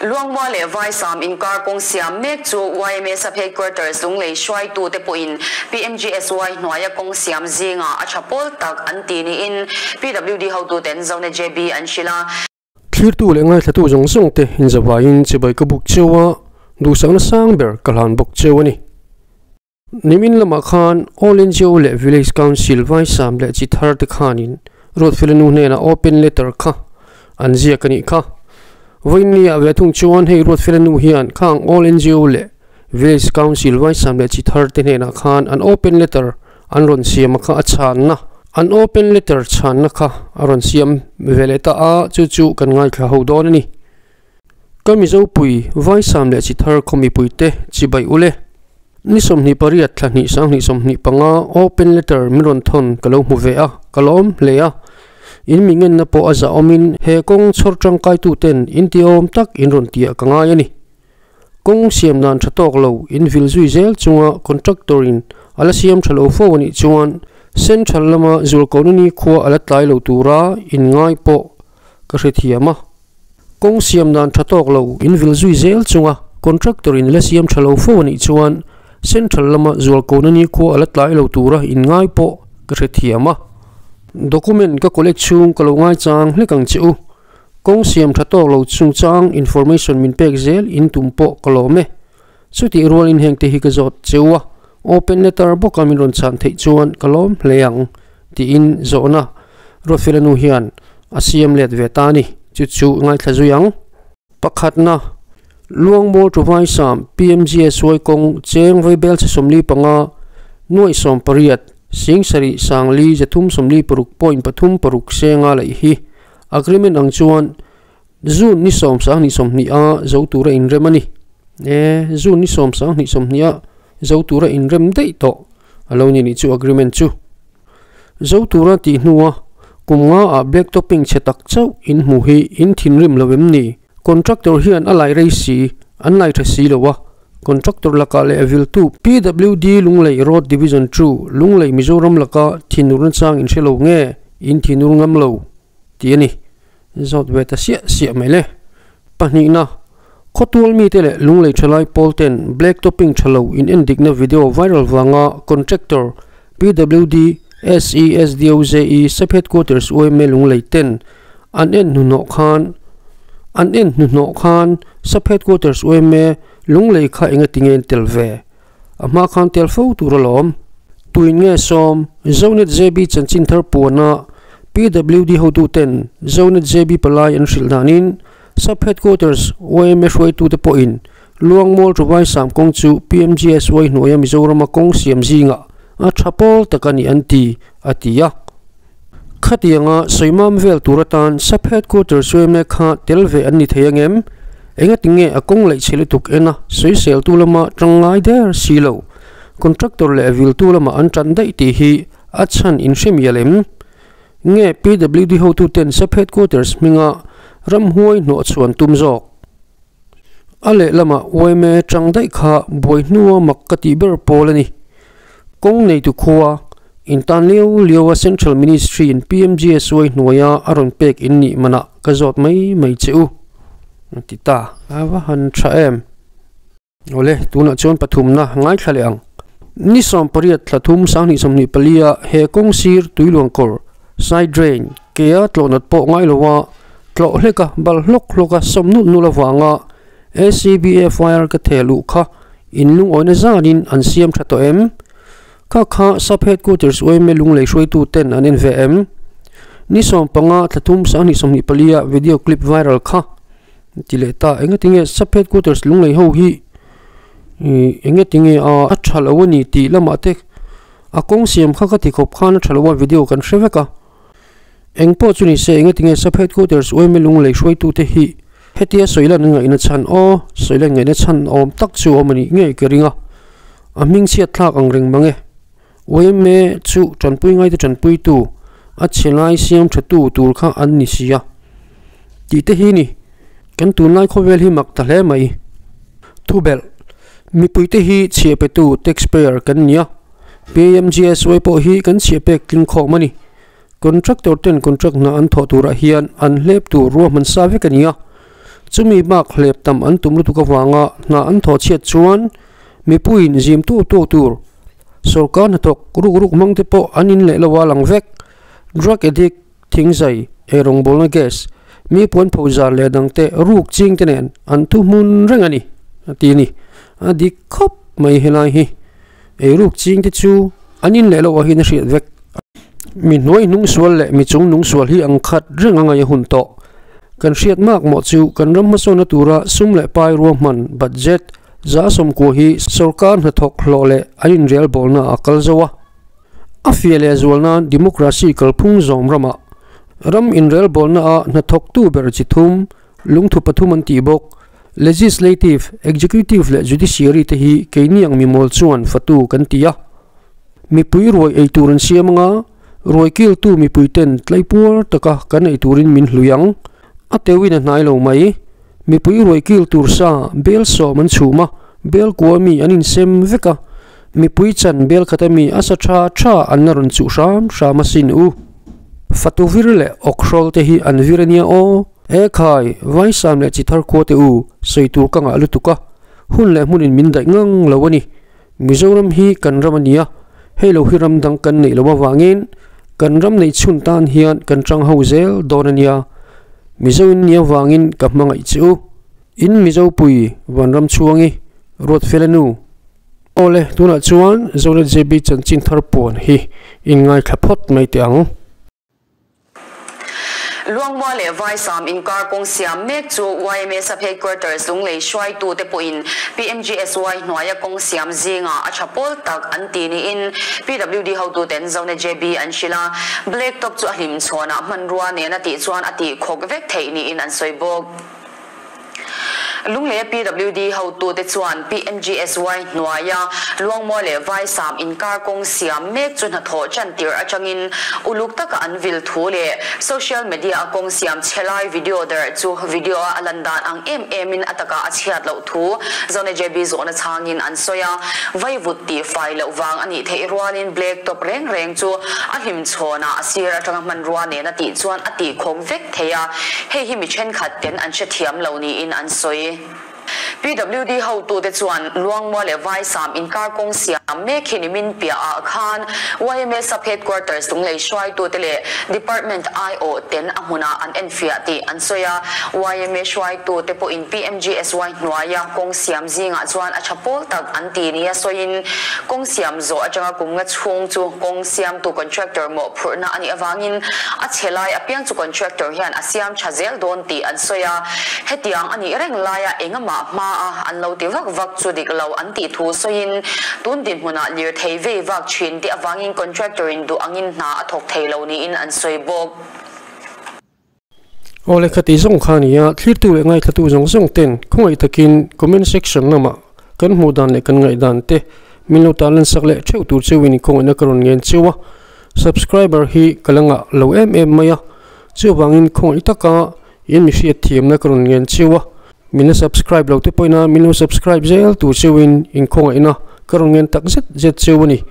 Luangmual leh Vaisam inkar kawng siam mek chu yma Sub Headquarters Lunglei hruaitute pawhin PMGSY hnuaia kawng siam zingah a tha pawl tak an ti niin PWD hotuten Zonet JB an hrilh a. Thlirtu leh ngaithlatu zawng zawng te inzavaiin chibai ka buk cheu a, duhsakna sang ber ka hlan bawk cheu a ni. Nimin lamah khan All NGO leh Village Council Vaisam leh chi thar te khanin Ruatfela nu hnenah open letter kha an ziak a nih kha. Vawiinni ah ve thung chuan hei Ruatfela nu hian khang All NGO leh Village Council Vaisam leh chi thar te hnenah khan an open letter an rawn siam a kha a chhanna an open letter chhanna kha a rawn siam ve leh ta a, chu chu kan ngaithla ho dawn a ni. Ka Mizopui, Vaisam leh Chithar khaw mipuite chibai ule. Ni 28 thla hnih sanghnih 25 open letter min rawn thawn ka lo hmu ve a, ka lawm hle a. In mi ngenna pawh a zahawmin he kawng chhawr tangkaituten in tiawm tak in rawn tiah ka ngai a ni. Kawng siam dan tha tawk lo in vil zui zel chunga contractor in a la siam tha lo fo a nih chuan Central lama Zulkawnuni khua a la tlai lo tura in ngai pawh ka hrethiam a. Kawng siam dan tha tawk lo in vil zui zel chunga contractor in la siam tha lo fo a nih chuan Central lama zualkawna ni khua a la tlai lo tura in ngai pawh ka hrethiam a. Document ka collect chhung ka lo ngaichang hlek ang che u. Kawng siam tha tawk lo chungchang information min pek zel in tum pawh ka lawm e. Chutih rualin heng te hi ka zawt cheu a, open letter bawka min rawn chhan theih chuan ka lawm hle ang tiin zawhna Ruatfela nu hian a siam let ve ta a ni. Chu chu ngaithla zui ang. Pakhatna, Luangmual Tuvaisam PMGSY kawng cheng vaibel chhe 45, nuaih 18, sing sarih sangli 346 point pathum paruk senga laih hi agreement ang chuan June ni sawm sanghnih sawmhnih a zo tura inrem a ni. E, June ni sawm sanghnih sawmhnih a zo tura inrem daih tawh a lo ni nih chu agreement chu. Zo tura tih hnua kum nga ah black topping chhe tak chauh in hmu hi in thinrim lo em ni? Contractor hian a lai rei si, an lai tha si lo a. Contractor lakah leh a viltu PWD Lunglei Road Division chu Lunglei Mizoram laka thinur nachang in hre lo nge in thinur ngam lo tih a ni. Zawt ve ta siah siah mai le. Pahnihna, Khawtual mite leh Lunglei thalai pawl ten black topping tha lo in endikna video viral vanga contractor PWD SESDOJE Sub Headquarters yma Lunglei ten an en hnuhnawh khan an en hnuhnawh khan Sub Headquarters yma Lunglei kha enga tinge an tel ve? A hma khan tel fo tur alawm. Tuin nge sawm, Zonet JB chanchin thar puana PWD hotuten Zonet JB palai an hrilh danin Sub Headquarters yma hruaitute pawhin Luangmual Ṭubai Sam kawng chu PMGSY hnuaia Mizorama kawng siam zingah a ṭha pawl tak a ni an ti, a ti a. Khatianga sawimam vel tur atan Sub Headquarters yma kha tel ve an ni thei angem? Engatinge a kawng laih chhe lutuk ena sawiseltu lama tang ngai der si lo? Contractor leh viltu lama an tan daih tih hi a chhan inhre mial em? Nge PWD hotuten Sub Headquarters hminga ramhuai hnawh chhuan tum zawk? A lehlamah yma tang daih kha buai hnua mak ka tih ber pawl a ni. Kawng neitu khua, intan liau liau a Central Ministry in PMGSY hnuaia a rawn pek in nih manah ka zawt mai mai che u. A ti ta. A va han tha em? Awle, tunah chuan pathumna ngaithla leh ang. Ni 18 thla thum sanghnih 24 a he kawng sir tuiluangkawr, side drain, kea tlawhnat pawh ngai loa tlawh hlek a bal hlawk hlawk a sawm nulh nulh avanga ACBA fire ka theh luh kha in lungawina zanin an siam tha tawh em? Kha kha Sub Headquarters yma Lunglei hruaitu ten an en ve em? Ni 15 thla thum sanghnih 24 a video clip viral kha ti leh ta engatinge Sub Headquarters Lunglei ho hi engatinge a tha lo a ni tih lamah te a kawng siam kha ka ti khawp khan a tha lo a video kan hre vek a. Eng pawh chu ni se engatinge Sub Headquarters yma Lunglei hruaitu te hi Hetia sawilan ngaihna chhan aw, sawilan ngaihna chhan awm tak chu awm a nih ngei ka ring a, a hming chhiat thlak ang reng mang e. Yma chu tanpui ngaite tanpuitu, a chhe lai siam thatu tur kha an ni si a. Tih te hi ni, kan tunlai khawvel hi mak ta hle mai. Thubelh, Mipuite hi chhiah petu, taxpayer, kan ni a, PMGSY pawh hi kan chhiah pek tling khawm a ni. Contractor ten contract hna an thawh turah hian an hlep tur ruahman sa vek a ni a. Chumi bak hlep tam an tum lutuk avanga hna an thawh chhiat chuan mipuiin zim tu tu tur sorkar hnathawk ruk ruk hmang te pawh an in leh lo a lang vek. Drug addict, thingzai, eirawngbawlna gas, mi puan pho zar leh dang te ruk ching te nen an thu hmun reng a ni a ti a ni. A dik khawp mai helai hi. Eiruk ching te chu an in leh loh ah hian a hriat vek. Mi hnuai hnung sual leh mi chung nung sual hi ang khat reng a ngaih a hun tawh. Kan hriat mak mawh chu kan ram hmasawnna tura sum leh pai ruahman, budget, za sawmkua hi sorkar hnathawk hlawh leh an inrel bawlna a kal zo a. A fia leh zual nan democracy kalphung zawm ramah ram inrel bawlna ah hnathawktu ber chi thum, lungthu pathum an tih bawk. Legislative, Executive leh Judiciary te hi keini ang mimawl chuan fatu kan ti a. Mipui ruai ei tur an siam anga, ruai kiltu mipui ten tlaipuar taka kan ei turin min hlui ang. A teuin a hnai lo mai. Mipui ruai kil tur sa bel sawm an chhum a, bel kua mi an insem vek a. Mipui chan bel khat ami a sa tha tha an la rawn chuh hram hram asin u. Fatu vir leh awkhrawl te hi an vir ania aw. E khai, Vaisam leh Chithar khua te u, sawi tur ka ngah lutuk a, hun leh hmunin min daih ngang lo a ni. Mizoram hi kan ram a ni a, hei lo hi ram dang kan neih loh avangin kan ram neih chhun tan hian kan tang ho zel dawn a nia. Mizo in nia vangin ka hmangaih che u. In Mizo pui Vanram chhuangi, Ruatfela nu. Awle, tunah chuan Zonet JB chanchin thar puan hi in ngaithla phawt mai teh ang. Luangmual leh Vaisam inkar kawng siam mek chu yma Sub Headquarters Lunglei hruaitute pawhin PMGSY hnuaia kawng siam zingah a tha pawl tak an ti niin PWD hotuten Zone JB an hrilh a, Black Top chu a hlimchhawnah hmanrua nena tih chuan a tihkhawk vek theih niin an sawi bawk. Lungleia PWD hotute chuan PMGSY hnuaia Luangmual leh Vaisam inkar kawng siam mek chu hnathawh chantir atangin uluk taka an vil thu leh social media a kawng siam chhe lai video darh chu video a a lan dan ang em emin a takah a chhiat loh thu Zone JB zawhna chhangin an sawi a. Vaivut tih fai loh vang a nih theih rualin black top reng reng chu a hlimchhawnah a sir atanga hmanrua nena tih chuan a tihkhawk vek thei a, hei hi mi thenkhat ten an hrethiam lo niin an sawi. PWD hotute chuan Luangmual leh Vaisam inkar kawng siam mek hi nimin piahah khan yma Sub Headquarters Lunglei hruaitute leh Department aiawh ten a hmunah an enfiah tih an sawi a. Yma hruaitute pawhin PMGSY hnuaia kawng siam zingah chuan a tha pawl tak an ti nia sawiin kawng siam zawh atanga kum nga chhung chu kawng siamtu contractor mawhphurhna a nih avangin A chhe lai apiang chu contractor hian a siam tha zel dawn tih an sawi a, hetiang a nih reng laia engamah hma a an lo ti vak vak chu dik lo an tih thu sawiin tun dinhmunah lirthei vei vak thin tih avangin contractor in duh angin hna a thawk thei lo niin an sawi bawk. Aw lehkha tih zawng kha a ni a, thlirtu leh ngaithlatu zawng zawng ten khawngaih takin comment section lamah kan hmuh dan leh kan ngaihdan te min lo tan lansak leh theuh tur cheuhin khawngaihna ka rawn ngen cheu a, subscriber hi ka la ngah lo em em mai a, chuvangin khawngaih taka in mi hriat thiamna ka rawn ngen cheu a, min la subscribe lo te pawhin min lo subscribe zel tur cheuhin in khawngaihna ka rawn ngen tak zet zet cheu a ni.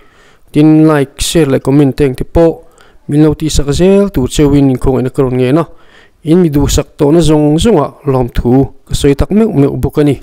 Tin, like, share leh comment te engte pawh min lo tihsak zel tur cheuhin inkhawngaihna ka rawn ngen a, in mi duhsak tawhna zawng zawngah lawmthu ka sawi tak meuh meuh bawk a ni.